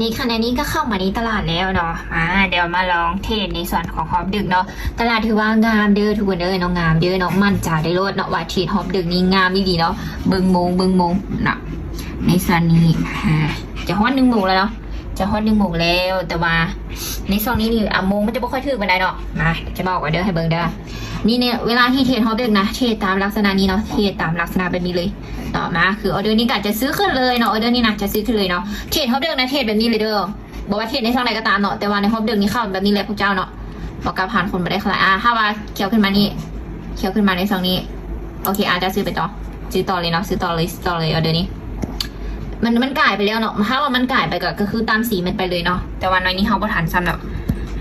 ນີ້ ຂະແນນນີ້ກໍເຂົ້າມາໃນຕະຫຼາດແລ້ວເນາະ. ອາ ດຽວມາລອງເທຣດໃນສ່ວນຂອງຮອບດຶກເນາະ. ຕະຫຼາດຖືວ່າງາມເດີທຸກຄົນເອີຍເນາະ, ງາມເດີເນາະ. ໝັ້ນໃຈໄດ້ໂລດເນາະວ່າເທຣດຮອບດຶກນີ້ງາມອີ່ຫຼີເນາະ. ເບິ່ງໂມງ ເບິ່ງໂມງເນາະ. ໃນສ່ວນນີ້ ອາ ຈະຮອດໜຶ່ງໂມງແລ້ວເນາະ, ຈະຮອດໜຶ່ງໂມງແລ້ວ. ແຕ່ວ່າໃນຊ່ວງນີ້ນີ້ ອາ ໂມງມັນຈະບໍ່ຄ່ອຍຖືກປານໃດເນາະ. ມາ ຈະບອກອອເດີໃຫ້ເບິ່ງເດີ. ນີ້ ໃນເວລາທີ່ເທຣດຮອບດຶກນະ ເທຣດຕາມລັກສະນະນີ້ເນາະ, ເທຣດຕາມລັກສະນະແບບນີ້ເລີຍເນາະ. ມາ ຄືອອເດີນີ້ກໍຈະຊື້ຂຶ້ນເລີຍເນາະ, ອອເດີນີ້ນະ ຈະຊື້ຂຶ້ນເລີຍເນາະ. ເທຣດຮອບດຶກນະ ເທຣດແບບນີ້ເລີຍເດີ. ບໍ່ວ່າເທຣດໃນຊ່ອງໃດກໍຕາມເນາະ, ແຕ່ວ່າໃນຮອບດຶກນີ້ເຂົ້າແບບນີ້ແຫຼະພວກເຈົ້າເນາະ. ບໍ່ກັບຫານຄົນບໍ່ໄດ້ຂະໜາດ. ອາ ຖ້າວ່າຂຽວຂຶ້ນມານີ້ ຂຽວຂຶ້ນມາໃນຊ່ອງນີ້ ໂອເຄ ອາ ຈະຊື້ໄປຕໍ່ ຊື້ຕໍ່ເລີຍເນາະ, ຊື້ຕໍ່ເລີຍ ຊື້ຕໍ່ເລີຍ. ອອເດີນີ້ ມັນ ມັນກາຍໄປແລ້ວເນາະ. ຖ້າວ່າມັນກາຍໄປກໍ ກໍຄືຕາມສີມັນໄປເລີຍເນາະ. ແຕ່ວ່າໜ້ອຍນີ້ເຮົາບໍ່ທັນຊ້ຳດອກ.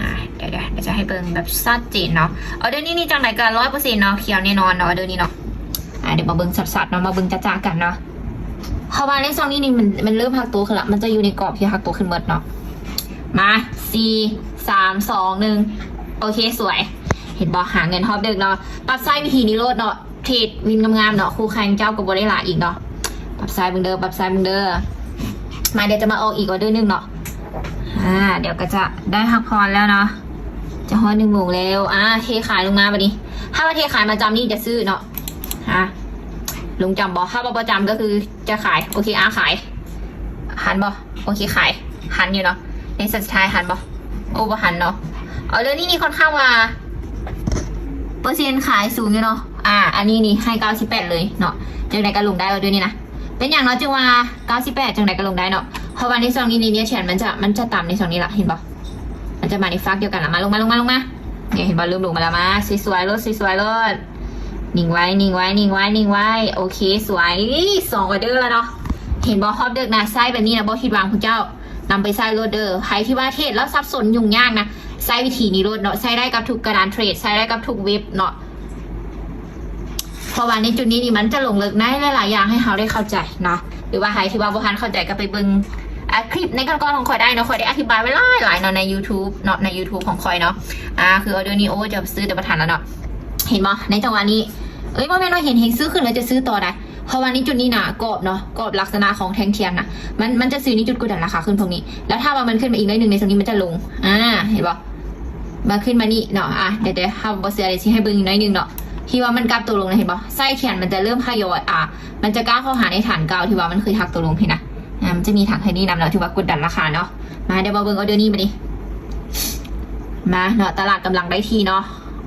ອາ ດຽວ ດຽວ ດຽວຈະໃຫ້ເບິ່ງແບບຊັດເຈນເນາະ. ອອເດີນີ້ນີ້ຈັ່ງໃດກໍຮ້ອຍເປີເຊັນເນາະ, ຂຽວແນ່ນອນເນາະ ອອເດີນີ້ເນາະ. ອາ ດຽວມາເບິ່ງຊັດໆເນາະ, ມາເບິ່ງຈະໆກັນເນາະ. ເພາະວ່າໃນຊ່ວງນີ້ນີ້ ມັນ ມັນເລີ່ມພັກໂຕຂຶ້ນລະ, ມັນຈະຢູ່ໃນກອບທີ່ພັກໂຕຂຶ້ນໝົດເນາະ. ມາ ສີ່ ສາມ ສອງ ໜຶ່ງ ໂອເຄ ສວຍ. ເຫັນບໍ່ ຫາເງິນຮອບດຶກເນາະ. ປັບໃຊ້ວິທີນີ້ໂລດເນາະ, ເທຣດວິນງາມໆເນາະ, ຄູ່ແຂ່ງເຈົ້າກໍບໍ່ໄດ້ຫຼາຍອີກເນາະ. ປັບໃຊ້ເບິ່ງເດີ ປັບໃຊ້ເບິ່ງເດີ. ມາ ດຽວຈະມາອອກອີກອອເດີໜຶ່ງເນາະ. ອາ ດຽວກໍຈະໄດ້ພັກຜ່ອນແລ້ວເນາະ, ຈະຮອດໜຶ່ງໂມງແລ້ວ. ອາ ເທຂາຍລົງມາບັດນີ້. ຖ້າວ່າເທຂາຍມາຈຳນີ້ຈະຊື້ເນາະ. ອາ ລົງຈຳບໍ່? ຖ້າວ່າບໍ່ຈຳກໍຄືຈະຂາຍ. ໂອເຄ ອາ ຂາຍ. ຫັນບໍ່? ໂອເຄ ຂາຍ ຫັນຢູ່ເນາະ. ໃນສຸດທ້າຍຫັນບໍ່? ໂອ້ ບໍ່ຫັນເນາະ. ອອເດີນີ້ນີ້ຄ່ອນຂ້າງວ່າເປີເຊັນຂາຍສູງຢູ່ເນາະ. ອາ ອັນນີ້ນີ້ໃຫ້ເກົ້າສິບແປດເລີຍເນາະ, ຈັ່ງໃດກໍລົງໄດ້ ອອເດີນີ້ນະ. ເປັນຫຍັງເນາະຈຶ່ງວ່າເກົ້າສິບແປດ ຈັ່ງໃດກໍລົງໄດ້ເນາະ? ເພາະວ່າໃນຊ່ວງນີ້ນີ້ ເນຍແທນມັນຈະ ມັນຈະຕ່ຳໃນຊ່ວງນີ້ລະ, ເຫັນບໍ່? ມັນຈະມາໃນຟາກດຽວກັນລະ. ມາ ລົງມາ ລົງມາ ລົງມາ. ເນຍ ເຫັນບໍ່? ເລີ່ມລົງມາແລ້ວ. ມາ ສວຍໆໂລດ ສວຍໆໂລດ. ນິ່ງໄວ້ ນິ່ງໄວ້ ນິ່ງໄວ້ ນິ່ງໄວ້. ໂອເຄ ສວຍ. ສອງອອເດີລະເນາະ. ເຫັນບໍ່? ຮອບດຶກນະ ໃຊ້ແບບນີ້ນະ ບໍ່ຜິດຫວັງພວກເຈົ້າ. ນຳໄປໃຊ້ໂລດເດີ. ໃຜທີ່ວ່າເທຣດແລ້ວສັບສົນຫຍຸ້ງຍາກນະ ໃຊ້ວິທີນີ້ໂລດເນາະ. ໃຊ້ໄດ້ກັບທຸກກະດານເທຣດ, ໃຊ້ໄດ້ກັບທຸກເວັບເນາະ. ເພາະວ່າໃນຈຸດນີ້ນີ້ມັນຈະລົງເລິກໃນຫຼາຍໆຢ່າງໃຫ້ເຮົາໄດ້ເຂົ້າໃຈເນາະ. ຫຼືວ່າໃຜທີ່ວ່າບໍ່ທັນເຂົ້າໃຈກໍໄປເບິ່ງ ອາ ຄລິບໃນກ່ອນໆຂອງຂ້ອຍໄດ້ເນາະ, ຂ້ອຍໄດ້ອະທິບາຍໄວ້ຫຼາຍໆເນາະ ໃນຢູທູບເນາະ, ໃນຢູທູບຂອງຂ້ອຍເນາະ. ອາ ຄືອອເດີນີ້ ໂອ້ ຈະຊື້ແຕ່ບໍ່ທັນລະເນາະ. ເຫັນບໍ່? ໃນຈັງຫວະນີ້ ເອີຍ ບໍ່ແມ່ນວ່າເຫັນແຮງຊື້ຂຶ້ນແລ້ວຈະຊື້ຕໍ່ໄດ໋. ເພາະວ່າໃນຈຸດນີ້ນະ ກອບເນາະ, ກອບລັກສະນະຂອງແທ່ງທຽນນະ ມັນ ມັນຈະຊື້ໃນຈຸດກົດດັນລາຄາຂຶ້ນພວກນີ້. ແລ້ວຖ້າວ່າມັນຂຶ້ນມາອີກໜ້ອຍໜຶ່ງໃນຊ່ວງນີ້ ມັນຈະລົງ. ອາ ເຫັນບໍ່? ມາຂຶ້ນມານີ້ເນາະ. ອາ ດຽວ ດຽວ ຖ້າບໍ່ເຊື່ອ ດຽວຊິໃຫ້ເບິ່ງອີກໜ້ອຍໜຶ່ງເນາະ, ທີ່ວ່າມັນກັບຕົວລົງນະ. ເຫັນບໍ່? ໄສ້ແຂນມັນຈະເລີ່ມທະຍອຍ ອາ ມັນຈະກ້າວເຂົ້າຫາໃນຖານເກົ່າທີ່ວ່າມັນເຄີຍຫັກຕົວລົງຫັ້ນນະ. ອາ ມັນຈະມີຖານແທ່ງນີ້ນຳເນາະ ຖືວ່າກົດດັນລາຄາເນາະ. ມາ ດຽວມາເບິ່ງອອເດີນີ້ບາດນີ້. ມາເນາະ, ຕະຫຼາດກຳລັງໄດ້ທີ່ເນາະ.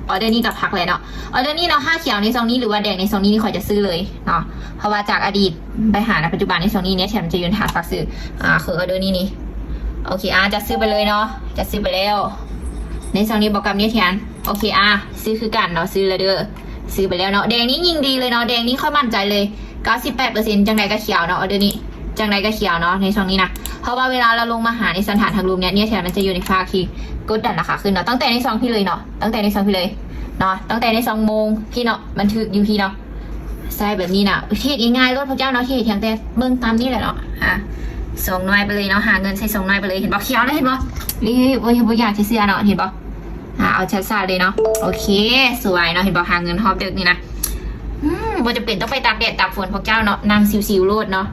ອອເດີນີ້ກໍພັກແລ້ວເນາະ. ອອເດີນີ້ເນາະ ຖ້າຂຽວໃນຊ່ອງນີ້ ຫຼືວ່າແດງໃນຊ່ອງນີ້ ຂ້ອຍຈະຊື້ເລີຍເນາະ. ເພາະວ່າຈາກອະດີດໄປຫາໃນປັດຈຸບັນ ໃນຊ່ວງນີ້ເນຍ ແທນມັນຈະຢູ່ໃນຖານຝາກຊື້. ອາ ຄືອອເດີນີ້ນີ້ ໂອເຄ ອາ ຈະຊື້ໄປເລີຍເນາະ, ຈະຊື້ໄປແລ້ວ. ໃນຊ່ວງນີ້ບໍ່ກັບເນຍ ແທນ. ໂອເຄ ອາ ຊື້ຄືກັນເນາະ, ຊື້ແລ້ວເດີ, ຊື້ໄປແລ້ວເນາະ. ແດງນີ້ຍິ່ງດີເລີຍເນາະ, ແດງນີ້ຂ້ອຍໝັ້ນໃຈເລີຍ ເກົ້າສິບແປດເປີເຊັນ. ຈັ່ງໃດກໍຂຽວເນາະ ອອເດີນີ້, ຈັ່ງໃດກໍຂຽວເນາະ ໃນຊ່ວງນີ້ນະ. ເພາະວ່າເວລາລາວລົງມາຫາໃນສັນຖານທາງລຸ່ມເນຍ ເນຍ ແທນມັນຈະຢູ່ໃນພາກທີ່ກົດດັນລາຄາຂຶ້ນເນາະ, ຕັ້ງແຕ່ໃນຊ່ອງພີ້ເລີຍເນາະ, ຕັ້ງແຕ່ໃນຊ່ອງພີ້ເລີຍເນາະ, ຕັ້ງແຕ່ໃນຊ່ອງໂມງພີ້ເນາະ, ມັນຖືກຢູ່ພີ້ເນາະ. ໃຊ້ແບບນີ້ນະ ເຮັດງ່າຍໆໂລດພວກເຈົ້າເນາະ, ເຮັດຫຍັງແຕ່ເບິ່ງຕາມນີ້ແຫຼະເນາະ. ອາ ສອງໜ້ອຍໄປເລີຍເນາະ, ຫາເງິນໃສ່ສອງໜ້ອຍໄປເລີຍ. ເຫັນບໍ່? ຂຽວນະ ເຫັນບໍ່? ນີ້ ໂອ້ຍ ບໍ່ຢາກຊິເຊື່ອເນາະ, ເຫັນບໍ່? ອາ ເອົາຊັດໆເລີຍເນາະ. ໂອເຄ ສວຍເນາະ, ເຫັນບໍ່? ຫາເງິນຮອບດຶກນີ້ນະ. ອືມ ບໍ່ຈຳເປັນຕ້ອງໄປຕາກແດດຕາກຝົນພວກເຈົ້າເນາະ, ນັ່ງຊິວໆໂລດເນາະ.